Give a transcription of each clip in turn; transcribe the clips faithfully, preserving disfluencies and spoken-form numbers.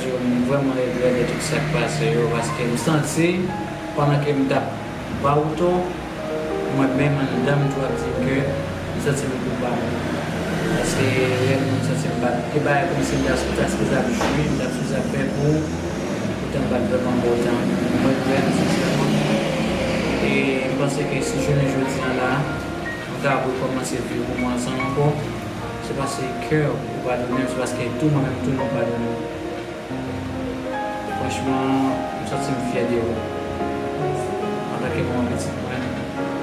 M vrèman regrèt de tout sa k pase yo, paske m santi, pandan ke m t ap ba w tò, mwen menm anndan m tou ap di m ke m santi m koupab. Paske reyèlman m santi m pa t, e bagay kòmsi m ta, ta sipoze ap jwi, m ta sipoze ap fè pou ou, poutan m pa t vrèman ba w tan. M regrèt sensèman. E m panse ke si jounen jodi a la, nou ka ap rekòmanse vi nou ansanm ankò, se paske ou padone m, se paske tou mwen menm tou nou padone m. Franchman, m santi m fyè de ou. Antanke manman pitit mwen,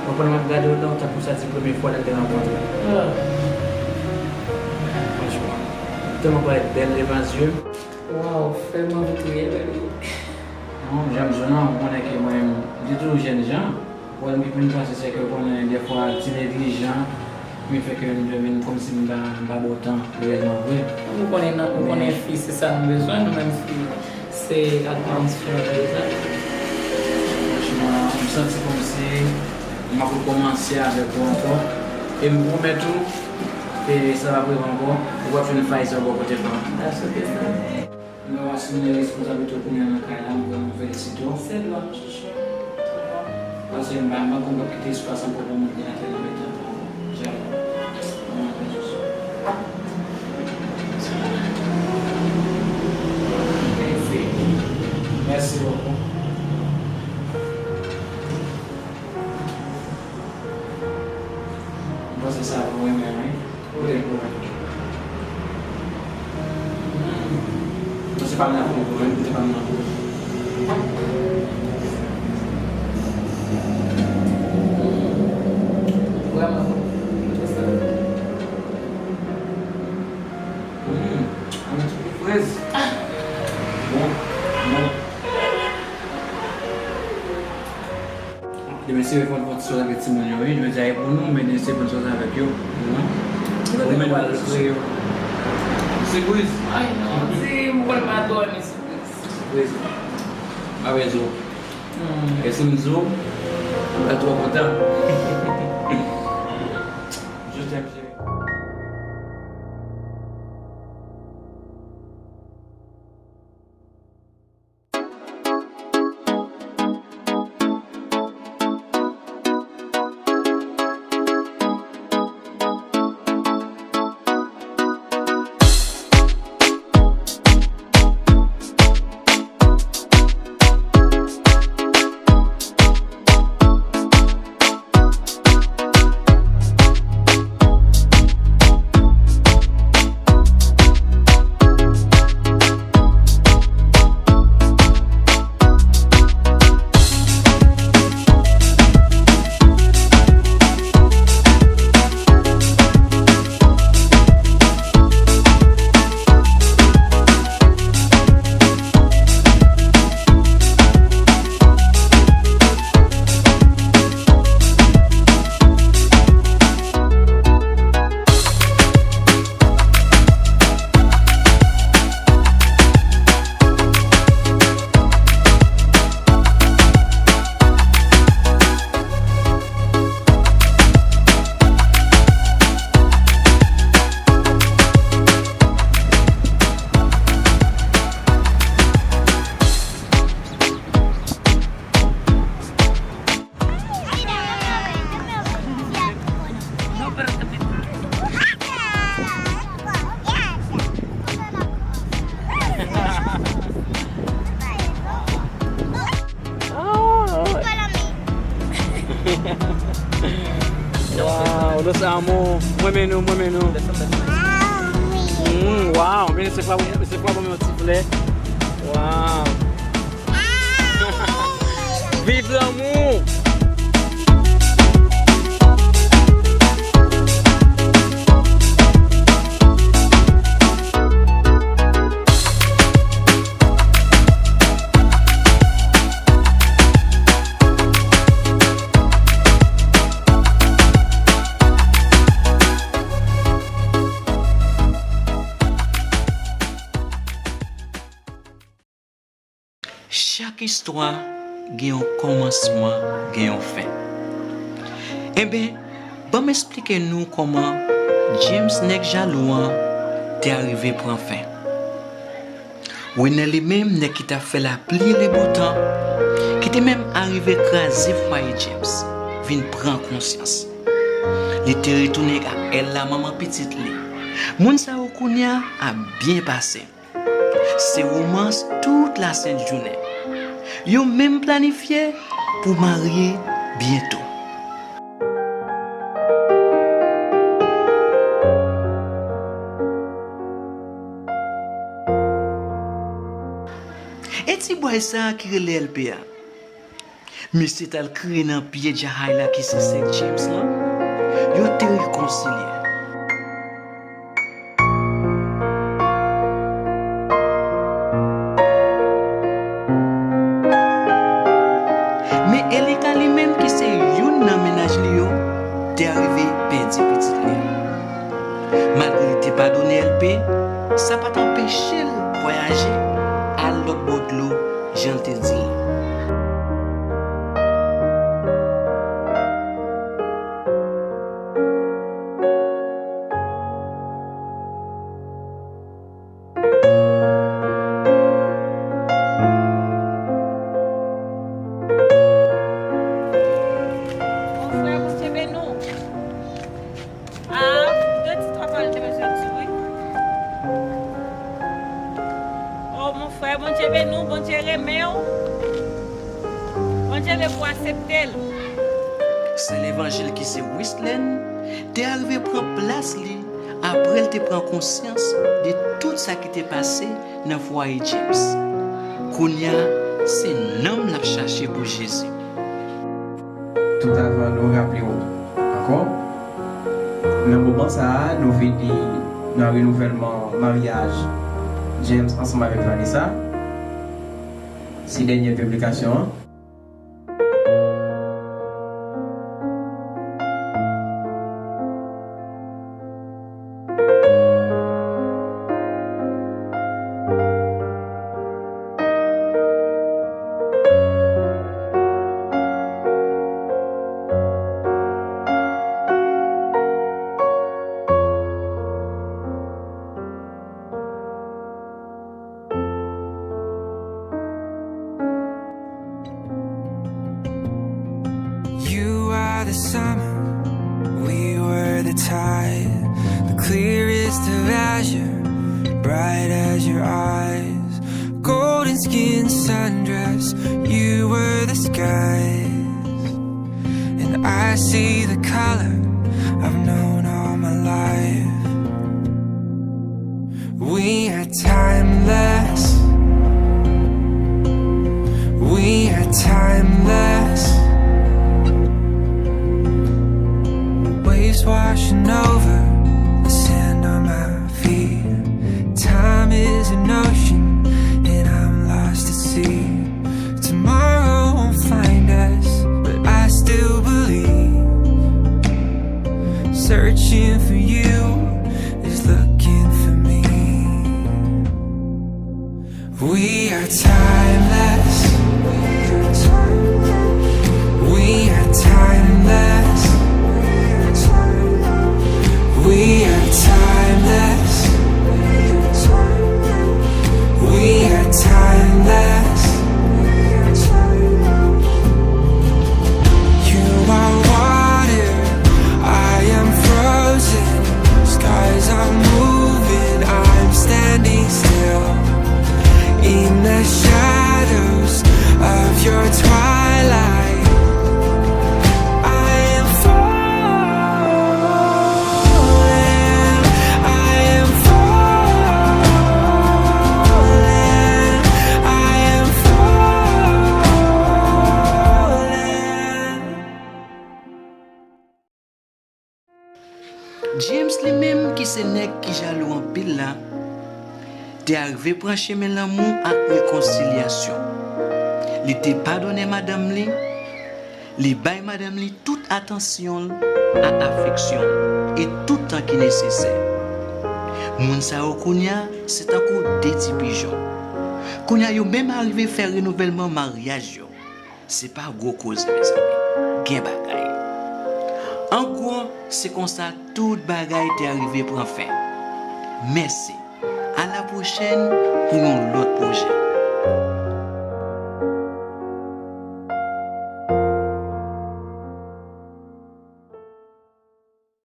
mwen pandan m ap gade w la, ou tankou sa ti premye fwa lè n te rankontre. Franchman, ou tèlman parèt bèl devan zye m. Waw, frè m anvi kriye, baby. Non, jan m di w lan, ou konnen ke mwen menm, m te toujou jènjan. Pwoblèm ki vin pase, se ke ou konnen, dèfwa, ti neglijan vin fè ke m vin kòmsi m pa, m pa ba w tan reyèlman vre. Ou konnen, nan, ou konnen fi, se sa nou bezwen, nou menm fi, se atansyon nou bezwen. Franchman, m santi kòmsi m ap rekòmanse avèk ou ankò. E m pwomèt ou ke sa p ap rive ankò. Ou p ap jwenn fay sa bò kote pa m. That's okay, sir. Mwen w asime responsablite w kounye a nan kay la, m vrèman felisite w. Se dwa m, chouchou. Paske m pa, m pa konn p ap kite espas ankò pou moun vin antre nan mitan nou ankò. Jalo. Mwen antre chouchou. Mèsi. Mèsi bokou. M panse sa pou renmen, wi. Kote l pou mwen? Non, se pa m nan pou mwen, kote pa m nan pou mwen. Vrèman bon. Kote sa? Hmm, an ti frèz. Bon, bon. Demen se fò n fè ti sòs avèk timoun yo, wi. Jodi a e pou nou, men demen se pou n sòs avèk yo. Ou menm pral fre yo. Sipriz. Ay non, di m konn pa twò renmen sipriz. Sipriz. Avè zo. Hmm. E si m zo, ou pral twò kontan. Je t'aime, chérie. Waw, nos amour. Mwen men nou, mwen men nou. Mm, waw, men se pa, se pa bon, yon ti flè. Waw. Viv lanmou! Chak istwa gen yon kòmansman, gen yon fen. Enben, ban m esplike nou kòman James nèg jalou an te arive pran fen. Winner li menm, nèg ki t ap fè lapli e le bon tan, ki te menm arive kraze fwaye James, vin pran konsyans. Li te retounen ak Ella, manman pitit li. Moun sa yo kounye a ap byen pase. Se womans tout lasent jounen. Yo menm planifye pou marye byento. E ti bway sa a ki rele L P a? Misye t al kriye nan pye Jahayla ki se sè James lan. Yo te rekonsilye. Men Elika li menm ki se youn nan mennaj li yo, te arive pèdi pitit li. Malgre li te padone L P, sa pa t anpeche l vwayaje, al lòt bò dlo, jan l te di l. Mon frè, Bondye beni w. Ah, de ti twa pawòl te bezwen di, wi. Oh, mon frè, Bondye beni w, Bondye renmen w. Bondye vle pou w aksepte l. Sè levanjil ki se Wislène te arive pran plas li apre l te pran konsyans de tout sa ki te pase nan fwaye James. Kounye a, se nanm l ap chache pou Jezi. Tout avan nou raple w ankò, nan moman sa a, nou vini nan renouvèlman maryaj James ansanm avèk Vanessa. Se dènye piblikasyon an. You are the summer, we were the tide, the clearest of azure, bright as your eyes. Golden skin sundress, you were the skies. And I see the color I've known all my life. We are timeless. We are timeless. Waves washing over the sand on my feet. Time is an ocean, and I'm lost at sea. Tomorrow won't find us, but I still believe. Searching for you is looking for me. We are timeless. We are timeless. We are timeless. We are timeless. You are water, I am frozen. Skies are moving, I'm standing still. In the shadows of your twilight, I am falling, I am falling, I am falling. James li menm ki se nèg ki jalou anpil la, te arive pran chemen lanmou ak rekonsilyasyon. Li te padone madanm li, li bay madanm li tout atansyon l ak afeksyon l e tout tan ki nesesè. Moun sa yo kounye a se tankou de ti pijon. Kounye a yo menm arive fè renouvèlman maryaj yo. Se pa gwo koze, mezanmi. Gen bagay. An gwo, se konsa tout bagay te arive pran fen. Mèsi. A la pwochèn Yon lòt pwojè.